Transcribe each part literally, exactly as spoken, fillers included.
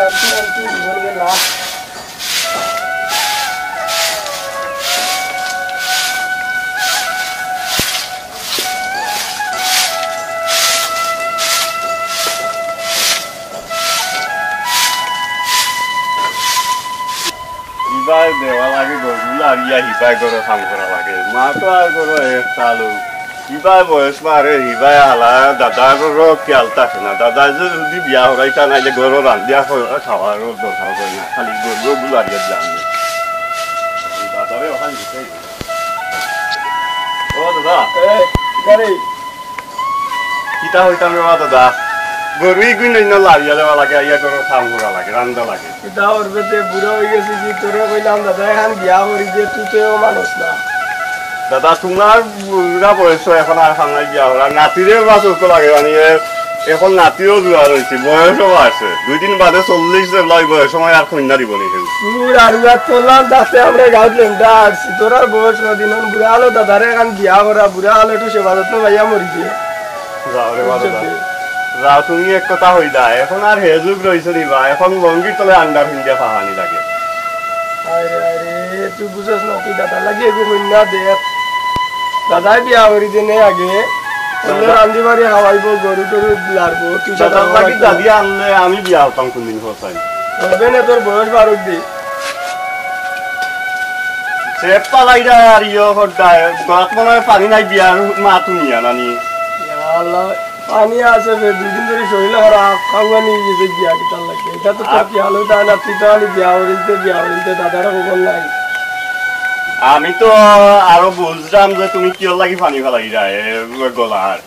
ইবায় দেওয়া লাগে গরু লারিয়া, হিবায় গরু কাম করা লাগে। মা তো আর গরু এক চালু। ইবায় বয়স বাড়ে, হিবায় আলা দাদারও খেয়াল থাকে না। দাদায় যে যদি বিয়া হরাইতা নাইলে গরু রান্ধিয়া খাওয়ারও দরকার হয় না, খালি গরু লারিয়া যান। দাদারে ওখানে দিতেই। ও দাদা। এ, কিতা রে? কিতা কইতাম রে বা দাদা, গরু ইগুইন অইন্য লারিয়া দেওয়া লাগে, আইয়া গরু কাম করা লাগে, রান্দা লাগে। কিতা করবে তে, বুড়া অই গেছি কি, তোরে কইলাম দাদা, এখান বিয়া করি দে, তুই তো এও মানুষ না। দাদা, তুমার বুড়া বয়স, এখন আর কাম নাই বিয়া করার, নাতিরে বা চোখ লাগে, মানে, এ, এখন নাতিও জুয়ান অইছে, বয়সও আছে, দুই দিন বাদে চল্লিশ রে লয় বয়স সময় আর কইন্যা দিব নি কেউ। তোর আর উয়ার তোলার দাঁতে আমরা গাঁত লেমটা আছি, তোর আর বয়স কদিন হন, বুড়া হলো দাদারে এখান বিয়া করা, বুড়া হলো একটু সেবা যত্ন পাইয়া মরি দে। যাও রে বাবা, যাও। যাও, তুমি এক কথা কইলা, এখন আর হে যুগ রইছে নি বা, এখন লঙ্গির তলে আন্ডার ফিন্দিয়া ফাহানি লাগে। আরে, আরে, তুই বুঝছ না, তুই দাদার লাগি এগু কইন্যা দেখ। দাদায় বিয়া করি দে নে আগে। অইলে দাদা। রান্ধি বাড়ি খাওয়াইবো, গরু টরু লারবো, তুই দাদার দাদার লাগি লাগি দাদি আনলে আমি বিয়া হতাম কোনদিন হতাম। করবে না, তোর বয়স বারো দি। সে পালাই যায় আর ইয়ে হর যায়, গলাত মনে হয় পানি নাই, বিয়ার মা তুমি আনানি। ইয়া আল্লাহ। পানি আছে বে, দুই দিন ধরি শরীর খারাপ, খাওয়া নিয়ে গেছে বিয়া কিতার লাগে। ইটা তো তোর খেয়াল অইতা না, তুই তো খালি বিয়া করিলতে, বিয়া করিলতে, দাদার খবর নাই। আমি তো আরো বুঝলাম যে তুমি কিয়র লাগি পানি ফালাই যায়, এ, গলার।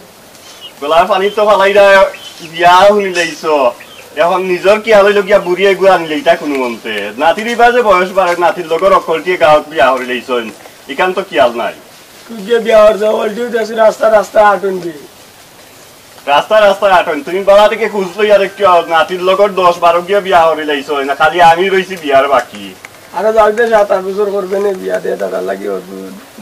গলার পানি তো ফালাই যায়, বিয়া হুনি লাইছো। এখন নিজর খেয়াল অইলো গিয়া বুড়ি এগু আনিলে ইটা কোনো মন্তে। নাতির ইবা যে বয়স বাড়ে, নাতির লগর অকলটিয়ে গাঁওত বিয়া করি লাইছইন, ইখান তো খেয়াল নাই। তুই যে বিয়া হর যাও, অল্টিও দেশে রাস্তা রাস্তা আটুন দি। রাস্তায় রাস্তায় আটন, তুমি বাবা থেকে খুঁজ লই আর একটু আও, নাতির লগর দশ বারো গিয়া বিয়া করি লাইছো, না খালি আমি রইছি বিয়ার বাকি। আরে যাও দে, সাত আট বছর করবে নে বিয়া দে, দাদার লাগি ওর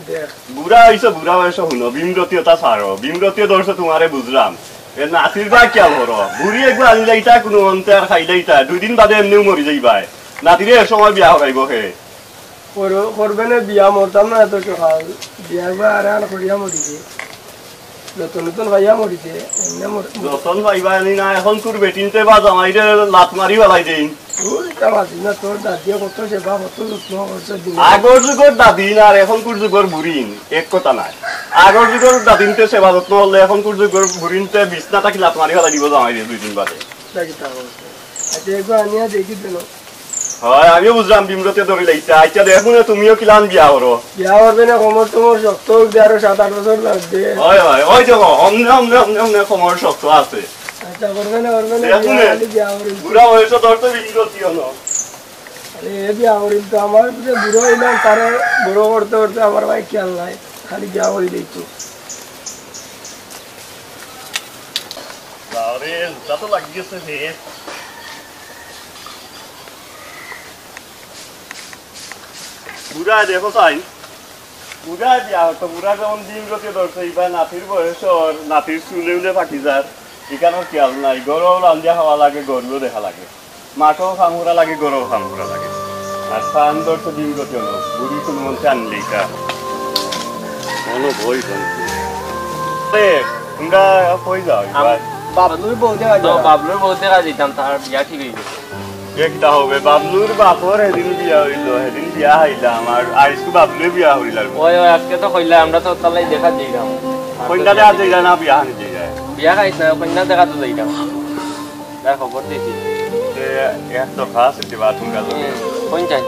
দেখ। বুড়া হইছো, বুড়া বয়সে হুনো, ভীমরতীয়তা ছাড়ো, ভীমরতীয় দর্শ তোমারে বুঝলাম। এ নাতির বা খেয়াল করো, বুড়ি এগু আনিলে ইটা কোনো মন্তে আর খাইলে ইটা, দুই দিন বাদে এমনিও মরি যাইবায়। নাতিরে এ সময় বিয়া করাইবো কে? করো-, করবে না বিয়া, মরতাম না এত সকাল। বিয়া একবার আরে আন করিয়া মরি যে। নতুন নতুন পাইয়া মরি যে, এমনে মর-, যতন পাইবা আনি না, এখন তোর বেটিনতে বা জামাইরে লাত মারি ফালাই দেইন। ওই তা বাজি না, তোর দাদিয়ে কত সেবা, কত যত্ন করছে দিনে। আগর যুগর দাদিন আর এখন তোর যুগর বুড়িন, এক কথা নাই। আগর যুগর দাদিনতে সেবা যত্ন করলে এখন তোর যুগর বুড়িনতে বিছনা থাকি লাত মারি ফালাই দিব জামাইরে দুই দিন বাদে। দেখি তা বলছে। আচ্ছা, এগু আনিয়া দেখি দিল। হয়, আমিও বুঝলাম, ভীমরতে ধরি লাইছে। আচ্ছা, দেখো না, তুমিও কিলান বিয়া করো। বিয়া করবে না, কোমর তোমার শক্ত হোক, যে আরো সাত আট বছর লাগবে। হয়, হয়, ওই দেখো, অমনে, অমনে, অমনে, অমনে কোমর শক্ত আছে। আচ্ছা, করবে না, করবে না, দেখো বিয়া না, খালি বিয়া করিল। বুড়া বয়সে ধরতে ভীমরতি হলো। আরে, এ বিয়া করিল তো আমার যে বুড়া হইলাম, তারে বড় করতে করতে আমার ভাই খেয়াল নাই, খালি বিয়া করিলেই তো। আরে, জুতা তো লাগি গেছে রে। বুড়া দেখো চাই, বুড়া বিয়া হতো, বুড়া যেমন দিন গতি ধরছে, ইবা নাতির বয়স ওর, নাতির চুলে উলে ফাটি যার, ইখানোর খেয়াল নাই। ঘরও রান্ধিয়া খাওয়া লাগে, গরুও দেখা লাগে, মাঠও কাম করা লাগে, ঘরও কাম করা লাগে। আর সান ধরছে দিন গতি হলো, বুড়ি কোনো মন্তে আনলে ইটা। কোনো বই বন্ধু। এ, তোমরা কই যাও? আম-, এবার? বাবলুর বউ দেখা তো যাও। বাবলুর বউ দেখা দিতাম, তার বিয়া ঠিক হয়ে গেছে। দেখতা হবে, বাবলুর বাপর সেদিন বিয়া হইল, সেদিন বিয়া হইলাম, আর আইজকু বাবলুয়ে বিয়া হইল আর। ওই, ওই, আজকে তো কইলা, আমরা তো তালাই দেখা দিলাম। কইন্যা দেখা দিলা না, বিয়া হানি দিলা? বিয়া খাইছ না, কইন্যা দেখা তো যাইলাম। তার খবর দিছি। তে এক দফা আছে, তে বাথরুম গেল। হুম, কোন চাই?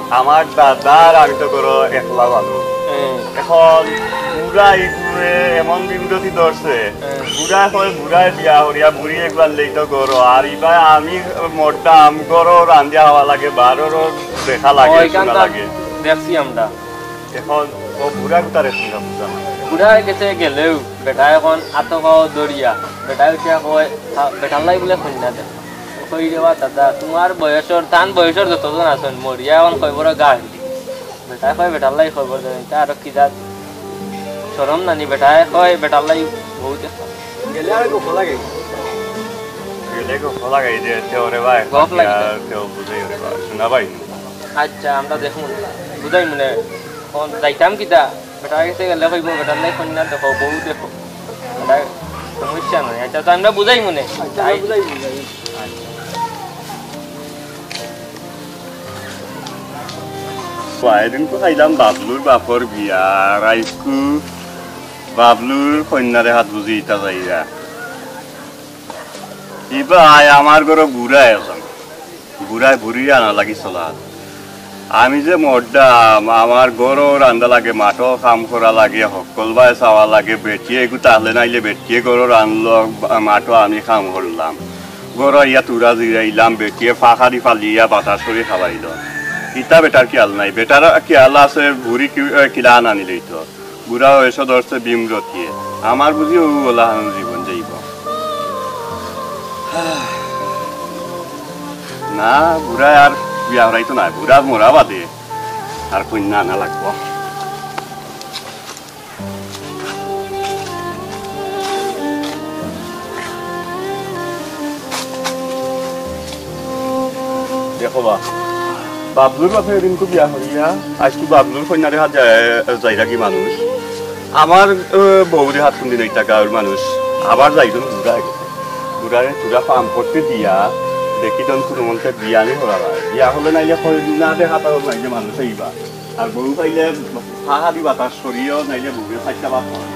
আমার দাদা আর আমি তো করো একলা ভালো। হুম। এখন বুড়া ইগুয়ে এমন বিমরতি ধরছে, হুম। বুড়া কয় বুড়ায় বিয়া করিয়া বুড়ি একবার লেই তো করো, আর ইবায় আমি মরতাম, করো রান্ধিয়া খাওয়া লাগে, বারোরও দেখা লাগে, ওইখান শোনা তো লাগে। দেখছি আমরা। এখন ও বুড়া গুতারে চিনা বুঝা না। বুড়ার গেছে গেলেও বেটা এখন আতো পাও দরিয়া, বেটা উঠিয়া কয়, "হা, বেটার লাই বলে কইন্যা দেখ।" কই রে বা দাদা, তোমার বয়সর, তান বয়সর যতজন আছেন, মরিয়া এখন কয় বড় গাছ। বেটা কয় বেটার লাই খবর দেন, এটা আরো কি জাত শরম নানি, বেটায় কয় বেটার লাই বহুত। গেলে আর গোপ লাগে। গেলে গফ লাগাই দে, তেও রে ভাই, গফ লাগি দে। তেও বুঝাই রে ভাই, শোনা ভাই। আচ্ছা, আমরা দেখমু, বুঝাইমু নে। অখন যাইতাম কিতা? বেটার গেছে গেলে কইবো, বেটার লাগি কইন্যা দেখো, বউ দেখো। বেটার সমস্যা নাই। আচ্ছা, তো আমরা বুঝাইমু নে। আচ্ছা, আমরা বুঝাইমু নে। কয়দিন তো খাইলাম বাবলুর বাপর বিয়া, আর আইজকু বাবলুর কইন্যারে হাত বুঝি ইতা যাইরা। ইবায় আমার ঘরো বুড়া একজন, বুড়ায় বুড়ি আনা লাগি চলার। আমি যে মরতাম, আমার ঘরো রান্দা লাগে, মাঠো কাম করা লাগে, হক্কল বায় চাওয়া লাগে, বেটিয়ে এগু তাহলে নাইলে বেটিয়ে ঘরো রানলো, বা-, মাঠো আমি কাম করলাম। ঘরো আইয়া তুরা জিরাইলাম, বেটিয়ে ফাঁকারি ফালিয়া বাতাস করি খাওয়াইলো। ইতা বেটার খেয়াল নাই, বেটার খেয়াল আছে বুড়ি কি-, এ, কিলা আনা নিলেই তো। বুড়া বয়সে ধরছে বিমরতিয়ে। আমার বুঝি ও ওলা হানো জীবন যাইব। না, বুড়া আর বিয়া হরাইতো না। বুড়া মরা বাদে আর কইন্যা আনা লাগবো। দেখো বা, বাবলুর বাপে এদিন তো বিয়া করিয়া, আইজকু বাবলুর কইন্যারে হাত যায়, যাইরা কি মানুষ? আমার, এ, বউরে হাত কুন্দি নাইতা গাঁওর মানুষ, আবার যাইজন বুড়া আগে। বুড়ারে তুরা ফার্ম করতে দিয়া, দেখি তখন কোনো মন্তে বিয়া নি করা যায়। বিয়া হলে নাইলে কইন্যা দেখা পাবো নাইলে মানুষ আইবা। আর বউ পাইলে ফাহাদি বাতাস করিও, নাইলে বউরে চাইরটা বাত হয়।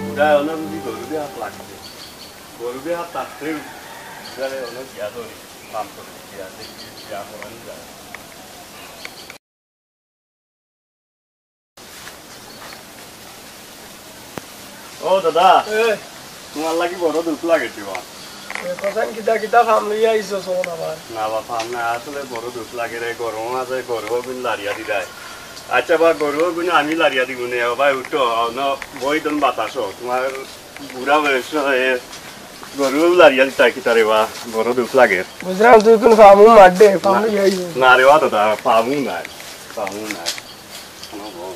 বুড়া অনেক বুঝি গরুরে হাত লাগছে। গরুরে হাত লাগছে, বুড়ারে অনেক বিয়া ধরে, ফার্ম করতে দিয়া, দেখি বিয়া করানো যায়। ও দাদা, এ। তোমার লাগি বড় দুখ লাগে দিবা। এ, কখন কিতা কিতা ফার্ম লইয়া আইছো, শোন আবার। না বা, ফার্ম না, আসলে বড় দুখ লাগে রে, গরম আছে, গরু বিন লারিয়া দিলাই। আচ্ছা বা, গরু বিন আমি লারিয়া দিব নে, ও ভাই উঠো, ন বই দন বাতাসো, তোমার বুড়া বয়স হয়ে গরু লারিয়া দিতায় কিতা রে বা, বড় দুখ লাগে। বুঝলাম, তুই কোন ফার্মু মারডে, ফার্মু না, যাই। না রে বা দাদা, ফার্মু নাই, ফার্মু নাই। কোনো বউ।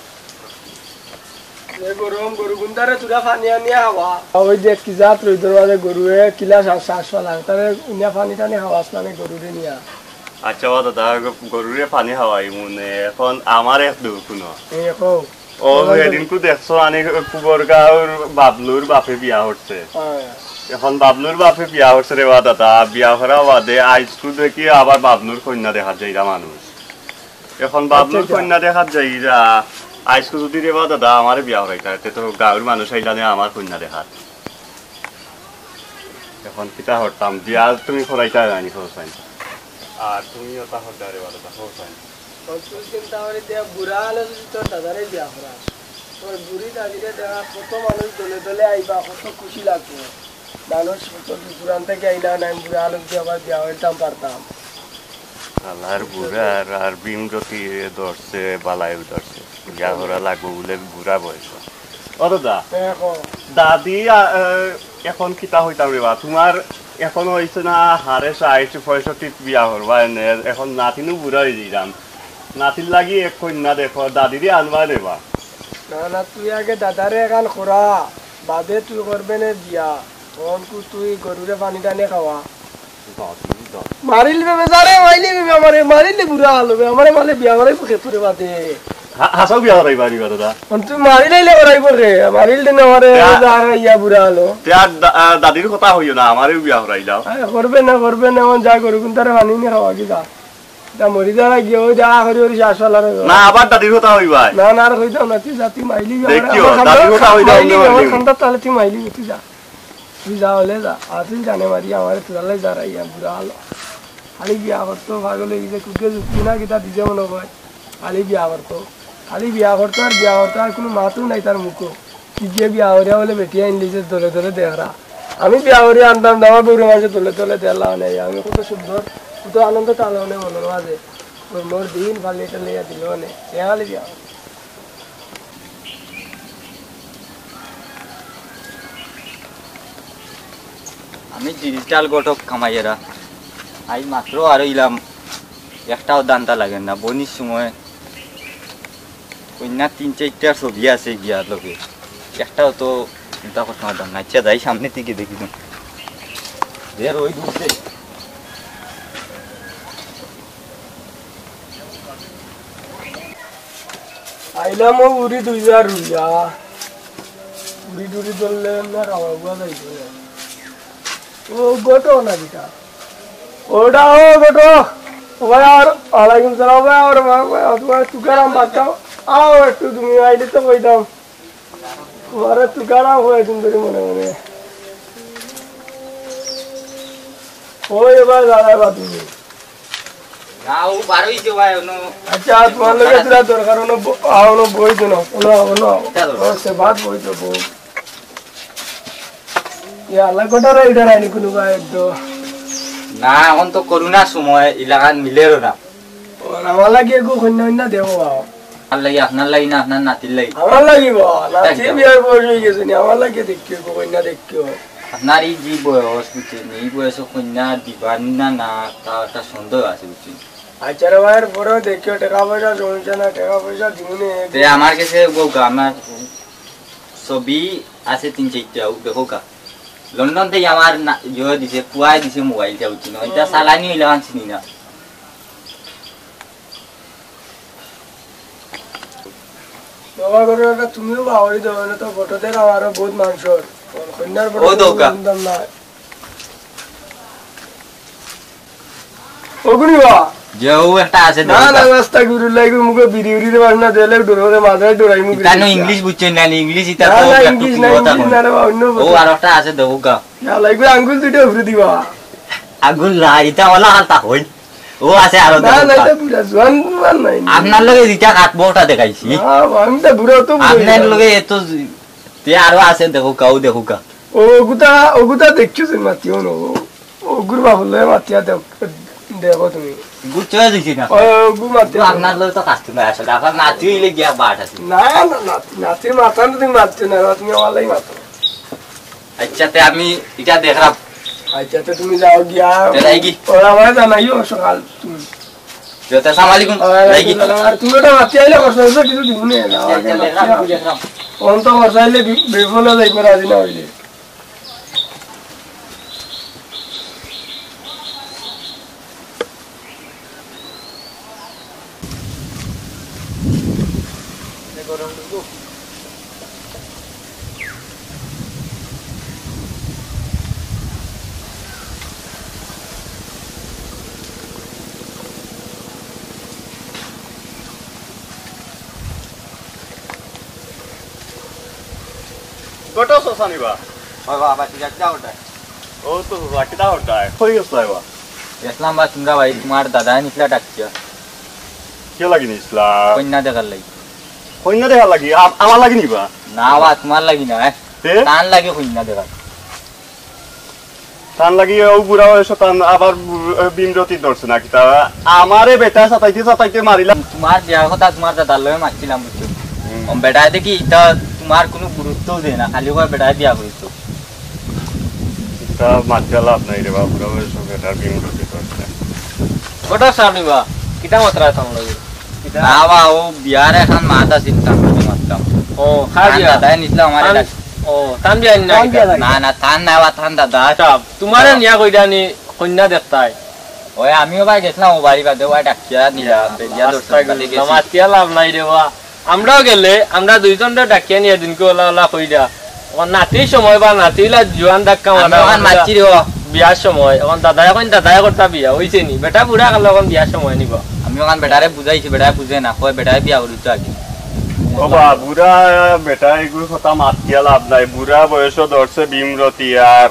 এ গরম, গরু গুন্দারে তুরা পানি আনিয়া খাওয়া। ওই যে কি জাত রইদর মাঝে গরুয়ে কিলা শ্বাস, শ্বাস ফালায়, তারে উনিয়া পানি টানি খাওয়াস না নে গরুরে নিয়া। আচ্ছা বা দাদা, গ-, গরুরে পানি খাওয়াই মনে, এখন আমার এক দুখ হুনো। এই কও। ও, এদিনকু দেখছো, আনি কুবরগাঁওর বাবলুর বাপে বিয়া করছে। হ্যাঁ। এখন বাবলুর বাপে বিয়া করছে রে বা দাদা, বিয়া করা বাদে আইজকু দেখি আবার বাবলুর কইন্যা দেখাত যাইরা মানুষ। এখন বাবলুর আচ্ছা, আচ্ছা। কইন্যা দেখাত যাইরা, আইজকু যদি রে বা দাদা আমারে বিয়া করাইতা, তে তো গাঁওর মানুষ আইলা নে আমার কইন্যা দেখাত। এখন কিতা করতাম, বিয়া তুমি করাইতা জানি করছাইন। আর তুমিও তা হদ্দারে বারো তা করছাইন। তুই চিন্তা করি দে, বুড়া হলে যদি তোর দাদারে বিয়া করা, তোর বুড়ি দাদিরে দেখা কত মানুষ দলে দলে আইবা, কত খুশি লাগবো। মানুষ কত দূর দূরান্ত থেকে আইলা না, আমি বুড়া হলে যদি আবার বিয়া হইতাম পারতাম। আল্লাহর বুড়া আর, আর বিমরতি ধরছে, বালাইও ধরছে। বিয়া করা লাগবো বুলে বুড়া বয়স। ও দাদা, এখন দাদি, আ, আ, এখন কিতা হইতাম রে বা? তোমার এখন হইছে না হারে ষাইট পঁয়ষট্টিত বিয়া করবা এনে, এখন নাতিনও বুড়া হয়ে যাইলাম। নাতির লাগি এক কইন্যা দেখো, দাদিরে আনবা রে বা। না, না, তুই আগে দাদারে এখান করা, বাদে তুই করবে নে বিয়া। অনকু তুই গরুরে পানি টানি খাওয়া। মারিল বে বেজারে, মাইলি বে আমারে, মারিলে বুড়া হলো বে, আমারে মালে বিয়া করাইবো খেতুরে বাদে। হা-, হাছাও বিয়া করাইবা নি বা দাদা? অন তুই মারিলাইলে করাইবো কে? মারিল দে না আমারে, তে আ-, যা ইয়া বুড়া হলো। তে আর দা-, আ, দাদির কথা হইও না, আমারেও বিয়া করাইলাও। আরে করবে না, করবে না, অন যা গরু কুন্তারে পানি নি খাওয়া কি যা। যা মরি যা গিয়ে, ওই যা করি ওর শ্বাস ফালার হইবো। না, আবার দাদির কথা হইবা। না, না, আর হইতাম না, তুই যা, তুই মাইলি বে, দেখিও, আমার দাদির কথা হইলে মাইলি বে, অন্য আমার মাইলি। খান্দার তালে তুই মাইলি বে, তুই যা। তুই যা হলে যা, আসিল জানে মারি আমার তুলালে যা রাইয়া বুড়া হলো। খালি বিয়া করতো, পাগল হয়ে গেছে, কুকে যুক্তি না কিতা দিছে মনে হয়। খালি বিয়া করতো, খালি বিয়া করতো আর বিয়া করতো, আর কোনো মাতও নাই তার মুখো। কি যে বিয়া করিয়া বলে বেটি আনলি যে দলে দলে দেহরা। আমি বিয়া করিয়া আনতাম না, আমার বউরে মাঝে দলে দলে দেহলা নেই। আমি কত সুন্দর, কত আনন্দ তালো নে মনের মাঝে। ওর মোর দিন ফালিয়ে টালিয়া দিল নে, এ খালি বিয়া করতো। আমি ডিজিটাল ঘটক কামাইয়েরা। আই মাত্র আর হইলাম, একটাও দান্তা লাগে না। বনির সময় কইন্যার তিন চাইরটার ছবি আছে গিয়া লগে, একটাও তো চিন্তা করতে পারতাম না। আচ্ছা, যাই সামনে দিকে দেখি তো। বের ওই দূর দে। আইলাম ও উড়ি দুই হাজার উড়িয়া। উড়ি টুড়ি ধরলে না রাওয়া গুয়া যাইতো না। ও গোটো না বেটা। ওটা ও গোটো। ও ভাই আর ওয়ালাইকুম সালাম ভাই, আর ভাই, ভাই, তোমার তুকারাম বাচ্চা। আও একটু তুমি আইলে তো কইতাম। তোমার তুকারাম হয়ে তুমি ধরে মনে মনে। ওই এবার দাদা বাদ তুমি। না, ও বারোই তো ভাই, অনো আচ্ছা, তোমার লগে তোরা দরকার, অনো ব-, আ, অনো বই তো না, অনো, অনো। চলো। ও, সে বাদ বই তো বউ। ইয়া, আল্লাহ গোটা রাই উঠা রাইনি কোনো ভাই তো। না, এখন তো করোনার সময়, এলাকার মিলেরও না। ও, আমার লাগে এগু কইন্যা অইন্যা দেবো বাবা। আমার লাগি, আপনার লাগি না, আপনার নাতির লাগি? আমার লাগি বাবা, নাতির বিয়ার বয়স হয়ে গেছে নি, আমার লাগে দেখিও, এগু কইন্যা দেখিও। আপনার এই যে বয়স, বুঝছেন, এই বয়সে কইন্যা দিবা না, না, তা একটা সন্দেহ আছে, বুঝছেন। আচ্ছা রে ভাই, এর পরেও দেখিও, টাকা পয়সা সমস্যা না, টাকা পয়সা দিমুনে। তে আমার কাছে ও গা-, আমার ছবি আছে তিন চাইরটা, ও দেখো গা। লন্ডন থেকে আমার না, ইয়ে দিছে, পুয়াই দিছে মোবাইলটা, বুঝছেন, ওইটা চালানি হইলে আমি চিনি না। বাবা গো, এটা তুমিও বাহরি দেও না তো, ফটোতে আমারও বহুত মাংসর। কন্যার ফটো ও দৌকা। দাম না। ওগুনি বা? যে ও একটা আছে না, দৌকা। না, রাস্তা গুরু লাগি মুখে বিড়ি উড়ি দেবার না, দিলে ডোরে মাথায় ডোরাই মুখে ইতা নো দিছে। ইংলিশ বুঝছেন না, ইংলিশ ইতা না, তো না, একটু ইংলিশ না, কথা ইংলিশ কম। না রে বা, অন্য ও কথা। আর একটা আছে দৌকা। না, লাগবে আঙ্গুল দুইটা উপরে দিবা। আঙ্গুল না, ইতা ওলা হালতা হই। ও আছে আরো না, দেখো না, কা। এটা বুড়া জোয়ান মান নাই। আপনার লগে যেটা কাটবো ওটা দেখাইছি। না, আমি তো বুড়া তো বুড়া। আপনার লগে এত তে আরো আছে দেখো কাউ দেখো কা। ও গুতা, ও গুতা দেখছো যে মাতিও না, ও, ও গুরু বাবুর লগে মাতিয়া দেখ-, দেখো তুমি। গুচ্ছ হয়ে দিছি না। ও গু মাতিয়া তো দেখ। আপনার লগে তো কাটতো না আসলে, আপনার নাতি হইলে গিয়া বাট আছে। না, না, না, নাতির মাথা না তুমি মারছো না, তুমি আমার লাগি মারছো। আচ্ছা, তে আমি এটা দেখলাম। আচ্ছা, তে তুমি যাও গিয়া। তে যাই কি? ওরা আমারে জানাইও সকাল তুমি। তে আসসালামু আলাইকুম। ওয়ালাইকুম যাই কি? আসসালাম। আর তুমি ওটা মাতি আইলে কষ্ট হইছে, কিছু দিব নে। আচ্ছা, আচ্ছা, দেখলাম, আমি দেখলাম। অন্ত কষ্ট হইলে বি-, বিফলে যাইব রাজি না হইলে। কত শশা নিবা? হয় বা, আবার ঠিক আছে, যাও ওটায়। ও তো বাকিটা ওটায়। হয়ে গেছে বা। গেছিলাম বা তোমরা ভাই, তোমার দাদায় নিছিলা ডাকিয়া। কে লাগি নিছিলা? কইন্যা দেখার লাগি। কইন্যা দেখার লাগি? আ-, আমার লাগি নিবা? না বা, তোমার লাগি না, এ। তে? তান লাগি কইন্যা দেখার। তান লাগি ও বুড়া বয়সে তান আবার বু-, ভীমরতি ধরছে নাকি? তা আমারে বেটা সাতাইতে সাতাইতে মারিলা। তোমার বিয়ার কথা তোমার দাদার লগে মাতছিলাম, বুঝছো? হুম। ও বেটায় দেখি ইতা তোমার কোনো গুরুত্বও দেয় না, খালি কয় বেটায় বিয়া করিছো। ইতা মাতিয়া লাভ নাই রে বা, বুড়া বয়সে বেটার ভীমরতি ধরছে। কটা সার নিবা? কিতা মাত্রা থাম লাগে? না বা, ও বিয়ার এখন মাত আছিল, তার লগে মাততাম। ও, কার তান বিয়া? দাদায় নিছিল আমার তান, এটা। ও, তান বিয়া না তান বিয়া কিতা? লাগে। না, না, তান না বা, তান দাদা। আচ্ছা, তোমারে ও। নিয়া কইরা নি কইন্যা দেখতায়। ওই আমিও ভাই গেছিলাম, ও বাড়ি বাদে, ওই ডাকিয়া নিয়া, ইয়া, বেরিয়া আস্তা দর্শন বাদে গেছি। মাতিয়া লাভ নাই রে বা। আমরাও গেলে, আমরা দুইজনরে ডাকিয়া নিয়া দিনকে ওলা ওলা কইরা। আমার নাতির সময় বা নাতিলা জোয়ান ডাক্কা আমি মারা ওখান আমরা মাতছি রে বা। বিয়ার সময়, এখন দাদায় এখন দাদায় করতা বিয়া, হইছে নি? বেটা বুড়া কালে এখন বিয়ার সময় নিবা। আমি ওখান বেটারে বুঝাইছি, বেটায় বুঝে না, কয় বেটায় বিয়া করি তো আগে। ও বা, বুড়া বেটা এগুর কথা মাতিয়া লাভ নাই, বুড়া বয়সে ধরছে ভীমরতি আর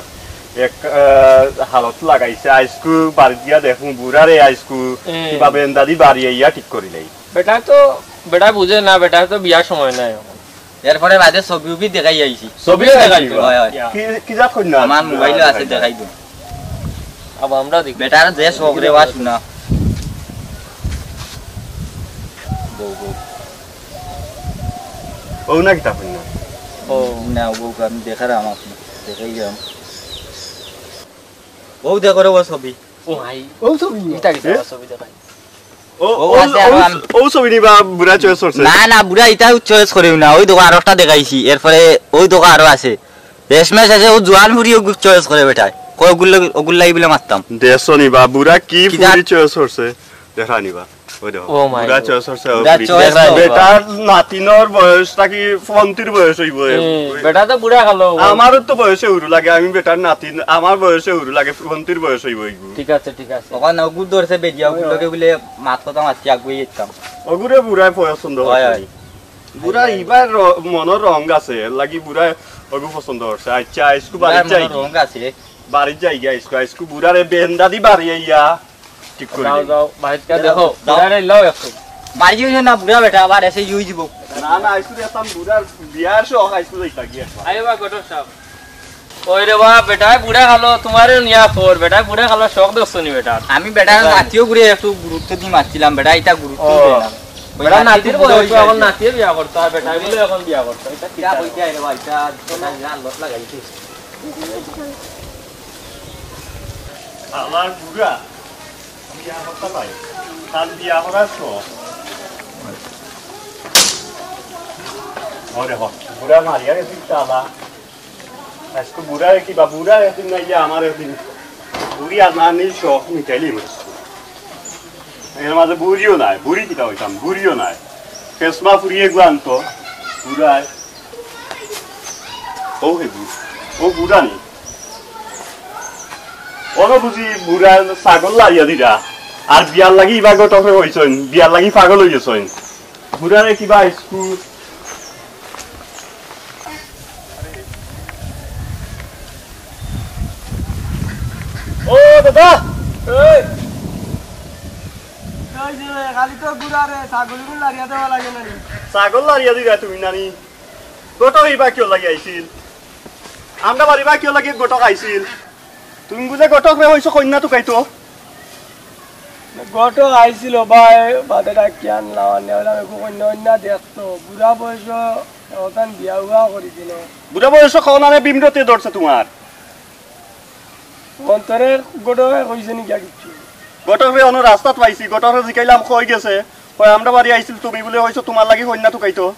এক, আহ, হালত লাগাইছে, আইজকু বাড়িত গিয়া দেখমু বুড়ারে আইজকু এ। কিবা বেন্দাদি বাড়ি আইয়া ঠিক করিলাই। বেটা তো, বেটা বুঝে না, বেটা তো বিয়ার সময় নাই এখন। এরপরে বাদে ছবি উবি দেখাই আইছি। ছবিও দেখাই দিবা? হয়, হয়। কি, কি জাত কইন্যা? আমার মোবাইলো আছে, দেখাই দিমু। আবার আমরা দেখি। বেটার যে শখ রে বা শুনা। বউ, বউ। ও না কিতা কইন্যা? ও। না, বউ আমি দেখার আমার দেখাই যাম। বউ দেখো রে ও ছবি। ও ভাই। ও ছবি। ইটা কিতা এ? ছবি দেখাই। ও, ও ও, আছে আরো ও, আন- ও ছবি নিবা বুড়া চয়েস করছে। না, না, বুড়া ইটাও চয়েস করেও না। ওই দেখো আরো একটা দেখাইছি, এরপরে ওই দেখো আরো আছে। রেশমা শেষে ও জোয়ান ফুরি ওগু চয়েস করে বেটায়। কয় ওগুলো, ওগুলো লাগি বলে মারতাম। দেশো নিবা বুড়া কি কিতা? ফুরি চয়েস করছে। দেখা নিবা। ওই দেখো, ও মাই বুড়া গড। চয়েস করছে, ও বুড়া ফুরি। চয়েস দেখা করছে। বেটার নাতিনর বয়স নাকি ফন্তির বয়স হইব। হুম, বেটা তো বুড়া গেল। আমারও তো বয়সে উরু লাগে, আমি বেটার নাতিন, আমার বয়সে উরু লাগে, ফন্তির বয়স হইব ওইগু। ঠিক আছে, ঠিক আছে। ওখানে ওগুর ধরছে বেজিয়া, ওগুর লগে বলে মাত কথা মাতছি, আগুয়ে যেতাম। ওগুরে বুড়ায় পছন্দ হয়, করছে। হয়। বুড়া ইবার র-, মনর রং আছে, এর লাগি বুড়ায় ওগু পছন্দ করছে। আচ্ছা, আইসকু বুড়ার বাড়িত যাই। মনর রং আছে। বাড়িত যাই গিয়া আইসকু, আইসকু বুড়ারে বেন্দা দি বাড়ি আইয়া ঠিক করে যাও, দিই। যাও, বাড়িত গিয়া যাও, দেখো, যাও। বুড়ারে লও একটু। মারিও না বুড়া বেটা, আবার এসে ইউই দিব। না, না, আইসকু দেখতাম বুড়ার বিয়ার শখ, আইসকু যাইতা গিয়া একবার। আইও বা ঘটক সাহেব। ওই রে বা, বেটায় বুড়া খালো, তোমারে নিয়া পর, বেটায় বুড়া খালো, শখ দেখছো নি বেটা? আমি বেটার বেটা। জাতীয় ঘুরে একটু গুরুত্ব দি মারছিলাম, বেটা ইটা গুরুত্ব ও। দেয় না। ওই বেটা নাতির নাতির বয়স বুড়া অইছে, এখন হইছে। নাতিয়ে বিয়া করতো, আর বেটায় বলে এখন বিয়া করতো, এটা ঠিক কিতা আছে। কইতে আইরে বা, ইটা, ইটা জান লত লাগাইছে। আমার বুড়া বিয়া করতে পারে, তার বিয়া করার শখ। ওরে বাবা, বুড়া মারিয়া গেছে চালা। আজকে বুড়া কি বা বুড়া একদিন নাইলে আমার একদিন বুড়ি আর নানির শখ মিটাইলি মনে। এর মাঝে বুড়িও নাই, বুড়ি কিতা হইতাম, বুড়িও নাই। ফেসমা ফুরিয়ে গুয়ান তো, বুড়ায়। ও হে বু-, ও বুড়া নি। ওনো বুঝি বুড়া ছাগল লাইয়া দিরা। আর বিয়ার লাগি ইবা ঘটকে হইছইন, বিয়ার লাগি পাগল হইছইন। বুড়ারে কিবা স্কুল। ও দাদা, এই। এই যে, খালি তো ঘুরা রে, ছাগলগুলো লারিয়া দেওয়া লাগে না রে। ছাগল লারিয়া দিবা তুমি নানি? ঘটক ইবা কিয় লাগি আইছিল? আমরা বাড়ি বা কিয় লাগি ঘটক আইছিল? তুমি বুঝে ঘটক রে হইছো কন্যা তুকাইতো? ঘটক আইছিল ভাই, বাদে ডাকি আনলাম, আনিয়া বললাম, একটু কন্যা, কন্যা দেখতো। বুড়া বয়স, অতান বিয়া উয়া করি দিল। বুড়া বয়স কখন আনে বিমরতে ধরছে তোমার? অন্তরে ঘটকে কইছে নি গিয়া কিচ্ছু? ঘটকরে অনো রাস্তাত পাইছি, ঘটকরে জিকাইলাম কই গেছে, কয় আমরা বাড়ি আইছিল তুমি বুলে কইছো তোমার লাগি কন্যা তুকাইতো।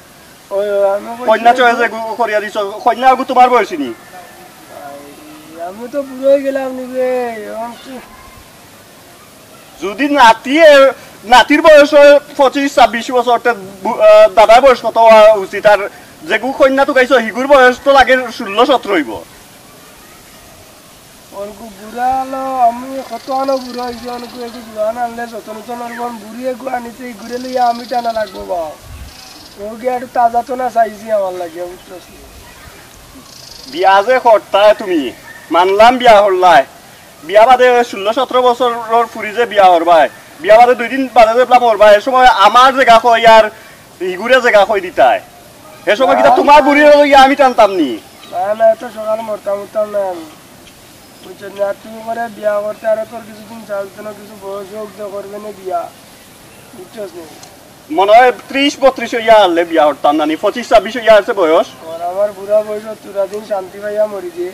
ওই, ওই, আমি কইছি কন্যা চয়েস এগু করিয়া দিছো, কন্যা এগু তোমার বয়সী নি? আমি তো বুড়ো হয়ে গেলাম নিজে, এখন কি? যদি নাতিয়ে, নাতির বয়স হয় পঁচিশ ছাব্বিশ বছর, তে বু-, আহ, দাদার বয়স কত হওয়া উচিত? আর যেগু কন্যা তুকাইছো, হিগুর বয়স তো লাগে ষোলো সতেরো হইব। অনকু বুড়া হলো, আমি কত আনো বুড়া হইছি, অনকু একটু জোয়ান আনলে যতন তন অনকু বুড়ি একটু আনিতে এই ঘুরে লইয়া আমি টানা লাগবো বা। ও গিয়া একটু তাজা তো না চাইছি আমার লাগে, বুঝছস নি? বিয়া যে করতায় তুমি, মানলাম বিয়া করলায়। বিয়া বাদে ষোলো সতেরো বছরর ফুরি যে বিয়া করবায়, বিয়া বাদে দুই দিন বাদে যে মরবায়, এ সময় আমার জাগা কই আর ইগুরে জাগা কই দিতায়? এ সময় কিতা তোমার বুড়ি লইয়া আমি টানতাম নি? না, না, এত সকাল মরতাম উঠতাম না আমি। বুঝছো না? আর তুমি করে বিয়া করতে আরো তোর কিছুদিন চাল তো না, কিছু বয়স হোক তো করবে না বিয়া। বুঝছস নি? মনে হয় ত্রিশ বত্রিশ হইয়া আনলে বিয়া করতাম না নি, পঁচিশ ছাব্বিশ হইয়া আছে বয়স। আর আমার বুড়া বয়স তোরা দিন শান্তি পাইয়া মরি যে।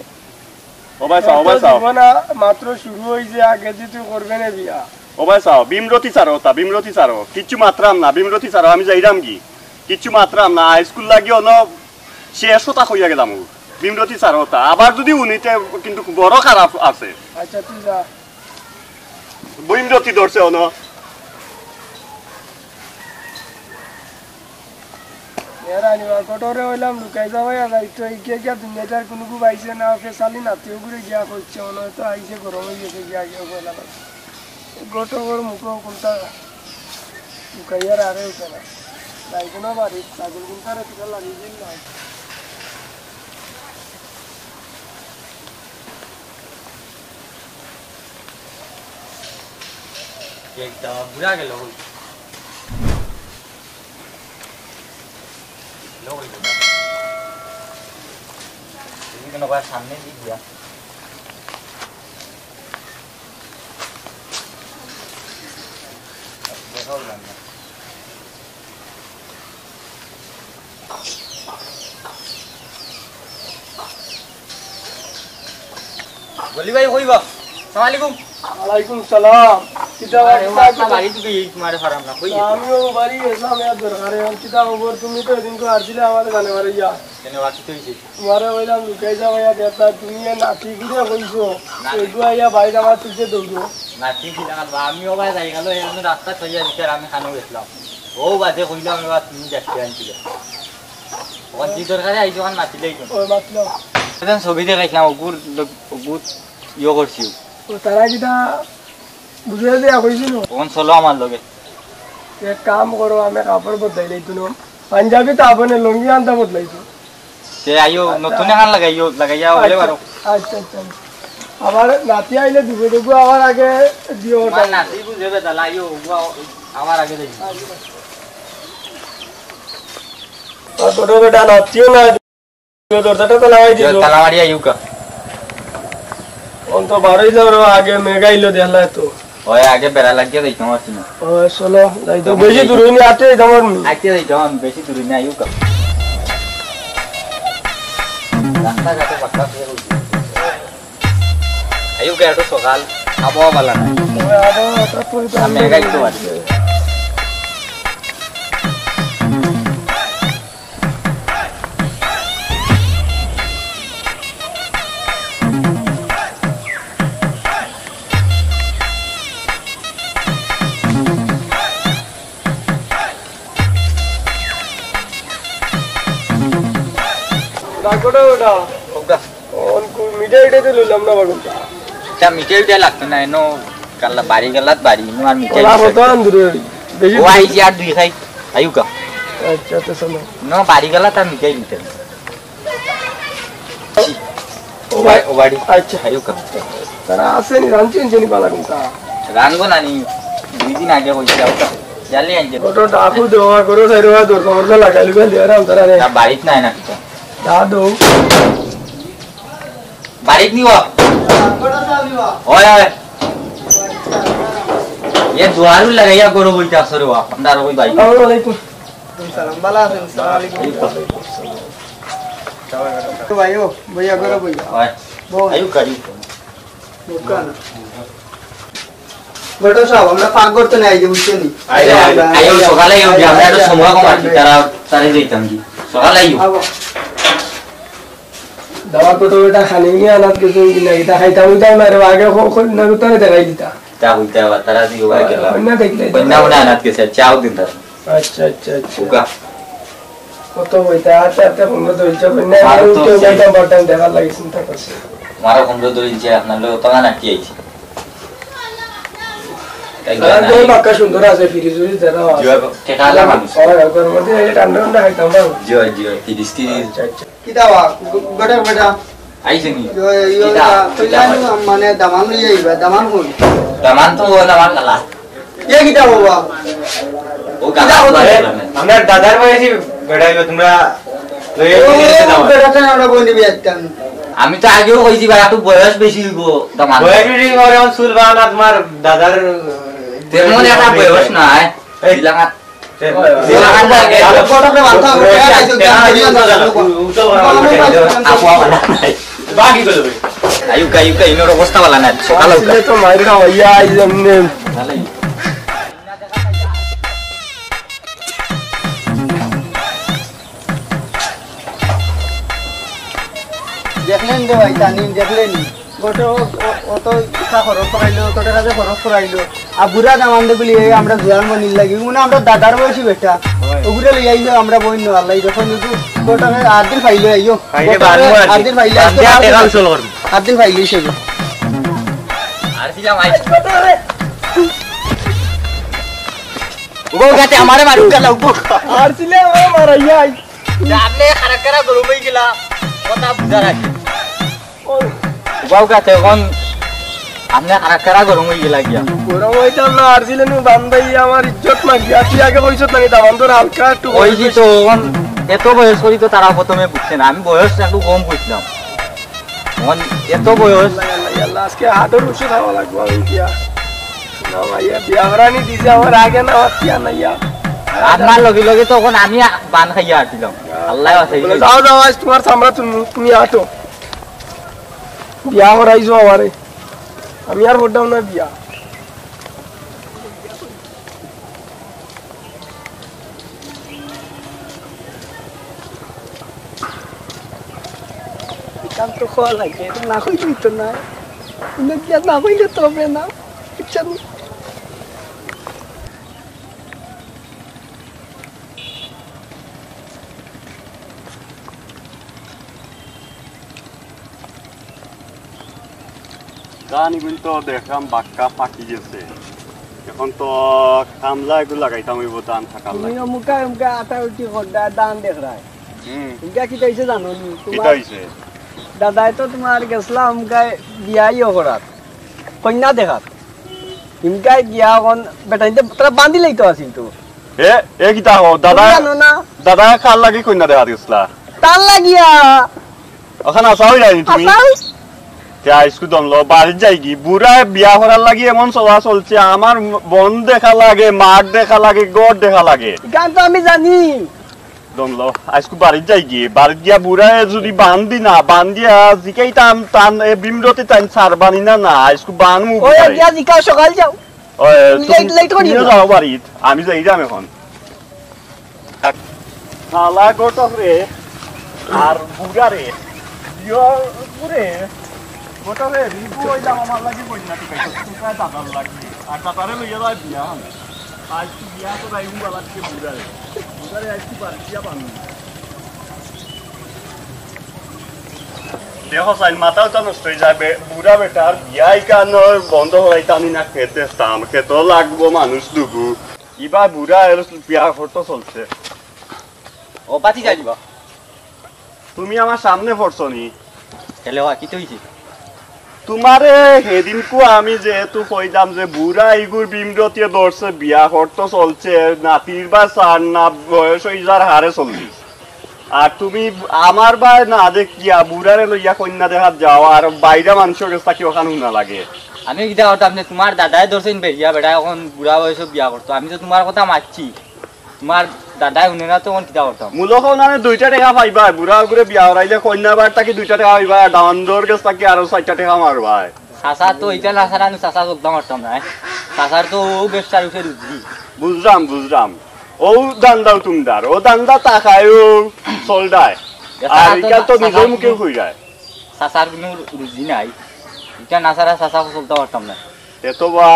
ও ভাই চাও, ও ভাই চাও। জীবন আ-, মাত্র শুরু হইছে, আগে যে তুই করবে না বিয়া। ও ভাই চাও, ভীমরতি চারো, তা ভীমরতি চারো। কিচ্ছু মাতরাম না, ভীমরতি চারো, আমি যাইরাম কি? কিচ্ছু মাতরাম না, হাই স্কুল লাগি অনো শেষ কথা কইয়া গেলাম। ভীমরতি চারো, তা আবার যদি উনিতে কিন্তু বড় খারাপ আছে। আচ্ছা, তুই যা। ভীমরতি ধরছে অনো। এরা নিবার কটরে হইলাম, লুকাই যাওয়াই আর রাইত তো এগিয়ে গিয়া দুনিয়াটার কোনো গু পাইছে না, ফেসালি নাতিও ঘুরে গিয়া করছে, মনে হয় তো আইসে গরম হয়ে গেছে গিয়া গিয়া বলা লাগছে। ঘটকর মুখো কোনটা লুকাইয়ার আরে উঠে না। যাইতো না বাড়ি, ছাগল কোনটা রে তুকার লাগিয়ে দিন না। একটা বুড়া গেল কই? লো কই গেল? তুমি কেন কয় সামনে দিক দিয়া? দেখাও না। বলি ভাই, কই বা? সালাম আলাইকুম। ওয়ালাইকুম সালাম। কিতা আরে, ও বাবা, আচ্ছা, বাড়ি দিবি, এই তোমারে ফারাম না, কই গেছে? আমিও বাড়ি গেছিলাম এক দরকারে। এখন কিতা খবর? তুমি তো এদিন তো আসছিলে আমারে জানে বাড়ি যা। কেনে, বাকি তো হইছে। তোমারে কইলাম লুকাই যাও, ইয়া দেখতা, তুমি এ নাতি কিরে কইছো? না। এগু আইয়া বাইরে আমার তুলছে দৌড়ো। নাতি কিলা কাল বা, আমিও ভাই যাই গেল, এই আমি রাস্তা থইয়া দিতে আর আমি খানো গেছিলাম। ও বাদে কইলাম, এবার তুমি দেখতে আনছিলে। ওখান কি দরকারে আইছো, ওখান মাতিলেই তো। ওই মাতলাম। এখন ছবি দেখাইছিলাম, ওগুর লোক, ওগুর ইয়ে করছি। ও তারা কিতা বুঝে দিয়া কইছিল। তখন চলো আমার লগে। এক কাম করো, আমি কাপড় বদলাই লইতো না। পাঞ্জাবি তো আপনি লুঙ্গি আনতা বদলাইতো। তে আইও, আচ্ছা। নতুন এখান লাগাইও, লাগাইয়া হলে আচ্ছা, বারো। আচ্ছা, আচ্ছা। আবার নাতি আইলে দিব, দিব, আবার আগে দিও তোমার ওটা। নাতি বুঝে বেতালা, আইও, ওগুয়া, আবার আগে দেখি। আর ছোট বেটা নাতিও না, দরজাটা তো লাগাই দিল। তালা মারি আইউকা। অন তো বারোই যাও রে, আগে মেঘ আইলো দেখলা তো। ওই আগে বেড়া লাগিয়া যাইতাম আর কি না। ও, চলো, যাই তো। বেশি দূর হইনি, আটে যাইতাম আর নি। আটে যাইতাম, বেশি দূর হইনি, আইউকা। রাস্তাঘাটে পাক্কা হয়ে গেছে। আইউকা, একটু সকাল, আবহাওয়া ভালো না। ওই আবহাওয়া হঠাৎ করে তো মেঘ আইতো পারে। রাখো না ওটা। ওটা। অন কু-, মিঠাই উঠাই তো লইলাম না বাগুনটা। আচ্ছা, মিঠাই উঠাই লাগতো না, এনো কাল্লা বাড়ি গেলাত বাড়ি, ইনো আর মিঠাই ওলা উঠাই কত লাগতো। আন দূরে, বেশি ও দূরে। আইছি আর দুই খাই, আইউকা। আচ্ছা, তো শোনো। ন বাড়ি গেলাত আর মিঠাই দিতে না। ও বাড়ি, ও বাড়ি। আচ্ছা। আইউকা। তারা আসেনি, রানছি, আনছি, নি বালা কোনটা? রানবো না নি, দুই দিন আগে কইছি, আইউকা। জালি আনছে। ওটা ডাকু দেওয়া করো, সাইড হওয়া দরকার, ওটা লাগাই লুকাই দিয়ে আরাম তারা রে। না, বাড়িত নাই না কিতা। দাদু। বাড়িত নি বা? ওই, ওই। এ দুয়ারু লাগাইয়া গরু বইতে আসো রে বা, আমরা আর ওই বাড়ি। আসসালামু আলাইকুম। সালাম, ভালো আছেন? সালাম আলাইকুম। তো ভাই, ও, বইয়া গরু বইয়া। ওই। বউ। আইউকা, আইউকা। দোকান। ঘটক সাহেব, আমরা পাক করতে নাই যে, বুঝছেন নি? আইও, আইও, আইও, সকালে আইও, যে আমরা একটা সময় কম আছি, তারা, তারা যাইতাম কি? সকালে আইও। আবো। দাওয়া কত বেটা খালি নিয়ে আনাত গেছে, কি না, এটা খাইতাম, ওইটাও না রে, আগে খ-, খ-, না, উত্তরে দেখাই দিতা। তা হইতে আবার, তারা দিয়ে ওরা গেল। অন্য দেখলে তো। অন্য মনে আনাত গেছে, চাও দিন তার। আচ্ছা, আচ্ছা, আচ্ছা। উকা। কত বইতে আটে আটে পনেরো দইছে, বন্যা আর তো উঠে সেই যাইতাম, পারতাম, দেখার লাগি চিন্তা করছে। আমারও পনেরো দইছে, আপনার লোক তখন আর কি আইছে? তাই আর না, দই এই বাক্কা সুন্দর আছে, ফ্রিজ ফ্রিজ দেওয়া আছে। জিও, টেকা আলা মানুষ। হয়, ওখানে মধ্যে এই ঠান্ডা ঠান্ডা খাইতাম না। জিও, জিও, তিরিশ, তিরিশ। আচ্ছা, আচ্ছা। কিতা বা, গ-, গটার বেটা? আইছে নি? ইয়ো, ইয়ো, কিতা? তা, কিতা কইলাম, হয়? মানে, দামান লই আইবা, দামান কই? দামান তো ও দামান কালা। এ কিতা বাবা? ও কিতা কালা হতো? ধরে। আপনার দাদার বয়সী বেটা হইলো, তোমরা লই ও, আইছো, নিয়ে যাও। বেটা তো আমরা বই নিবি একটা। আমি তো আগেও কইছি ভাই, একটু বয়স বেশি হইব দামান। বয়স বেশি করে এখন চুল বানা তোমার দাদার তেমন একটা বয়স নাই। এই। দিলাম আর এই, দিলাম আর লাগে। বাকি করে দেবে। আইউকা, আইউকা, ইনোর অবস্থা ভালা না, সকাল হউক। আসলে তো মাইর খাওয়াইয়া আইজ এমনে। দেখলেন রে ভাই, তানি দেখলেন। গোটে ও, ও, ও তো ইচ্ছা খরচ করাইলো, তোর কাছে খরচ করাইলো। আর বুড়া দামান্দে বলি, এই আমরা জোয়ান বনির লাগি, মানে আমরা দাদার বয়সী বেটা। হয়। ওগুলো লই আইও, আমরা বইন নো, আল্লাহ, যখন যদি গোটা আট দিন পাইলে আইও। পাইলে গোটা বানবো আর কি। আট দিন পাইলে বানতে আইও। আটে কাল চল করবো। আট দিন পাইলে হিসেবে। আর ছিলাম আইস। বউ গাতে আমারে মারুক গেল, বউ। আর ছিলে আমারে মারাইয়া আইস। আপনি খারাপ খারাপ গরম হয়ে গেলা, কথা বুঝা রাখি। বাবু কাছে এখন আপনি খারাপ খারাপ গরম হয়ে গেলা গিয়া। গরম হইতাম না, আর ছিলেন বান্ধাই আমার ইজ্জত মারিয়া। তুই আগে কইছত না, এটা বান্ধর হালকা একটু ওই যে তো এখন এত বয়স করি তো তারা প্রথমে বুঝছে না, আমি বয়স একটু কম বুঝলাম। এখন এত বয়স। আল্লাহ, আল্লাহ, আল্লাহ, আজকে হার্টের ওষুধ খাওয়া লাগবো আমি গিয়া। না ভাইয়া, বিয়া করানি দিছে আমার আগে না, আমার বিয়া নাই আর। আপনার লগে লগে তো এখন আমি বান খাইয়া আসছিলাম। আল্লাহ আছে। বলে, "যাও, যাও, আজ তোমার চামড়া তুমি, তুমি আটো।" বিয়া করাইছো আমারে। আমি আর করতাম না বিয়া। কাম তো করা লাগে, এটা না কইলে তো না। ইনো গিয়া না কইলে তো হবে না, বুঝছো নি? ধান ইগুন তো দেখলাম বাক্কা পাকি গেছে, এখন তো কামলা এগু লাগাইতাম অইবো ধান থাকার তুমি লাগে। অমুকা অমুকা আটা উঠি খদ্দা ধান দেখরায়। হুম। ইনকা কিতা অইছে জানো নি? কিতা তোমার অইছে? দাদায় তো তোমার গেছলা অমুকায় বিয়া ইয়ে করাত, কইন্যা দেখাত। ইনকায় গিয়া অখন বেটাইন্তে তারা বান্দিলাই তো আছিল তো। এ, এ কিতা হো? দাদা, তুমি জানো না? দাদা কার লাগি কইন্যা দেখাত গেছলা? তার লাগিয়া। অখন আশা অই যায়নি তুমি? আশা অই- তে আইজকু দমলো, বাড়িত যাইগি। বুড়ায় বিয়া করার লাগি এমন চলা চলছে, আমার বন দেখা লাগে, মাঠ দেখা লাগে, ঘর দেখা লাগে। ইখান তো আমি জানি। দমলো, আইজকু বাড়িত যাইগি। বাড়িত গিয়া বুড়ায় যুদি বান্দি না, বান্দিয়া জিকাইতাম, তান এ বিমরতি তাইন ছাড়বানি না, না, আইজকু বান মুখ ওই বাড়ি। গিয়া জিকাও, সকাল যাও। ওই, তুমি তুমি, late, late করিও তুমিও না। যাও বাড়িত, আমি যাইরাম এখন। শালা ঘটক রে, আর বুড়া রে, ইয়ো রে, ঘটক রে, রিভু অইলাম আমার লাগি কইন্যা তুকাইতো, তুকাই দাদার লাগি, আর দাদারে লইয়া যায় বিয়া হান। আইজকু বিয়া তো যাই উবা লাগছে বুড়া রে, বুড়া রে আইজকু বাড়ি দিয়া বান্ধি। দেখো সাইন, মাথাও তো নষ্ট অই যাইবো, বুড়া বেটার বিয়া ইখান বন্ধ করাইতাম নি না, খেতে স্থান, খেতে লাগবো মানুষ দুগু। ইবা বুড়া এর বিয়া করতে চলছে। ও, বাতি যাইবা। তুমি আমার সামনে পড়ছো নি? তাইলে ওয়া, কিতা অইছে? তুমারে হেদিনকু আমি যেহেতু কইলাম যে বুড়া ইগুর বিমরতিয়ে ধরছে, বিয়া করতে চলছে, নাতির বা চার না, বয়স অই যার হারে চল্লিশ। আর তুমি আমার বায় না দেখিয়া বুড়ারে লইয়া কইন্যা দেখাত যাও, আর বাইরা মানষর গেছ থাকি অখান হুনা লাগে। আমি কিতা করতাম নে, তুমার দাদায় ধরছইন বেরিয়া বেটা, অখন বুড়া বয়সো বিয়া করতো, আমি তো তুমার কথা মানছি। তুমার দাদায় হুনে না তো, অখন কিতা করতাম? মূলক অনানে দুইটা টেকা পাইবা, বুড়া অগুরে বিয়া করাইলে কইন্যা বার থাকি দুইটা টেকা পাইবা, ডামান্দর গেছ থাকি আরো চাইরটা টেকা মারবায়। চাচা তো ইটা না ছাড়া আমি চাচা চলতাম পারতাম না, এ। চাচার তো অউ ব্যবসার উপরে রুজি। বুঝরাম, বুঝরাম। অউ ধান্দাও তুমরার, অউ ধান্দা থাকায়ও চলরায়। আর ইখান তো নিজর মুখে কইরায়। চাচার কুনু রুজি নাই, ইটা না ছাড়া চাচা চলতাম পারতাম না। এত বা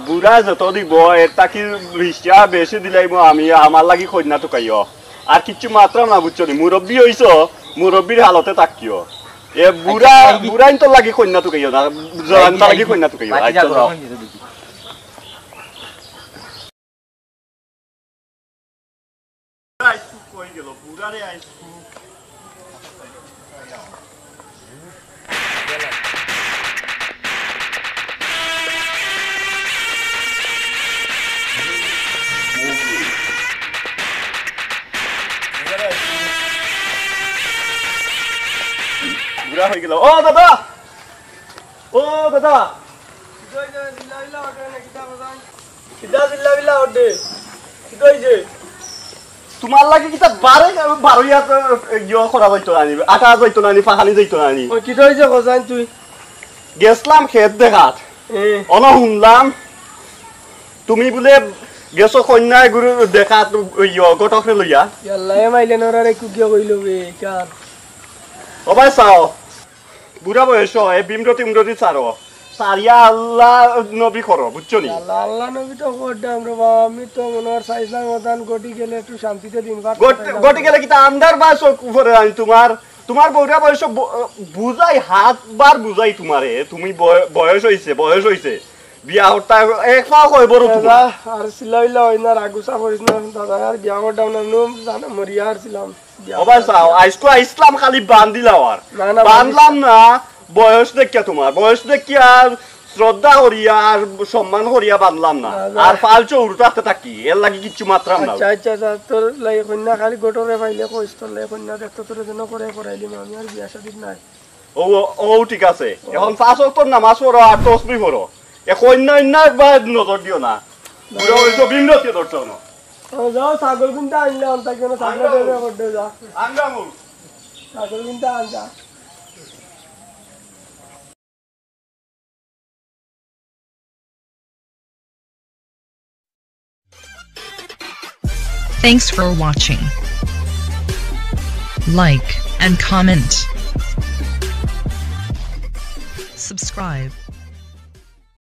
বুড়া যত দিবো, এর থাকি বিশটা বেশি দিলাইমু আমি, আমার লাগি কইন্যা তুকাইও। আর কিচ্ছু মাতরাম না, বুঝছো নি? মুরব্বি অইছো, মুরব্বির হালতে থাকিও। এ বুড়া, আচ্ছা, ভাই, বুড়াইন্তর লাগি কইন্যা তুকাইও না, জোয়াইন্তর লাগি কইন্যা তুকাইও। বাকি যা আচ্ছা, যাও। গরম অই গেছে দেখি। আইজকু কই গেল? বুড়া রে আইজকু। বুড়া অই গেল। ও দাদা! ও দাদা! কিতা চিল্লা বিল্লা কররে? কিতা অইছে? তুমার লাগি কিতা বারে বারো ইয়া, ইয়া করা যাইতো না নি? আটা যাইতো না নি, ফাহানি যাইতো না নি? ও, কিতা অইছে কছাইন তুই? গেছলাম খেত দেখাত। এ। অনো হুনলাম, তুমি বুলে গেছো কইন্যা এগুরে দেখাত, ইয়া, ঘটকরে লইয়া। ইয়াল্লা, এ মাইলে নরারে কুকিয়া কইলো বে, কার? ও ভাই চাও, বুড়া বয়স, এ বিমরতি উমরতি ছাড়ো। ছাড়িয়া আল্লা নবী করো, বুঝছো নি? আল্লা, আল্লা নবী তো করতাম রে বাবা, আমি তো মনে হয় চাইছিলাম ওদান ঘটি গেলে একটু শান্তিতে দিন কাটাইতাম। ঘটি গেলে কিতা আন্দার বা চউখ উপরে আনি তুমার? তুমার বুড়া বয়স ব-, বুঝাই, হাত বার বুঝাই তুমারে, তুমি বয়-, বয়স অইছে, বয়স অইছে। বিয়া করতা এক পাও কয় বড় তুমার। দাদা, আর চিল্লাইলা অই না, রাগ গুসা করিস না, দাদা, আর বিয়া করতাম না, নু জানা মরিয়া আর ছিলাম। ও ভাই চাও, আইজকু আইছলাম খালি বান্দিলাও আর। না, না, বানলাম না, বয়স দেখিয়া তুমার, বয়স দেখিয়া আর শ্রদ্ধা করিয়া আর সম্মান করিয়া বানলাম না। না, না। আর ফালতু উড়তে আসতে থাকি, এর লাগি কিচ্ছু মাতরাম না। আচ্ছা, আচ্ছা, আচ্ছা, তোর লাগি কইন্যা খালি ঘটকরে পাইলে কইস, তোর লাগি কইন্যা দেখতো তোরে যেন করে করাইলিমু, আমি আর বিয়া শাদিত নাই। ও, ও, ও, ঠিক আছে। ও। এখন পাঁচ ওয়াক্ত নামাজ পড়ো আর তসবি পড়ো। এ কইন্যা অইন্যা বা নজর দিও না। বুড়া অইছো, বিমরতি ধরছো না। ও, যাও, ছাগল কিনতে আনলে, আনতা কেন? ছাগল আনলাম। বের করে দে, যা। আনলাম। ছাগল কিনতে আন, যা। Thanks for watching. Like and comment. Subscribe.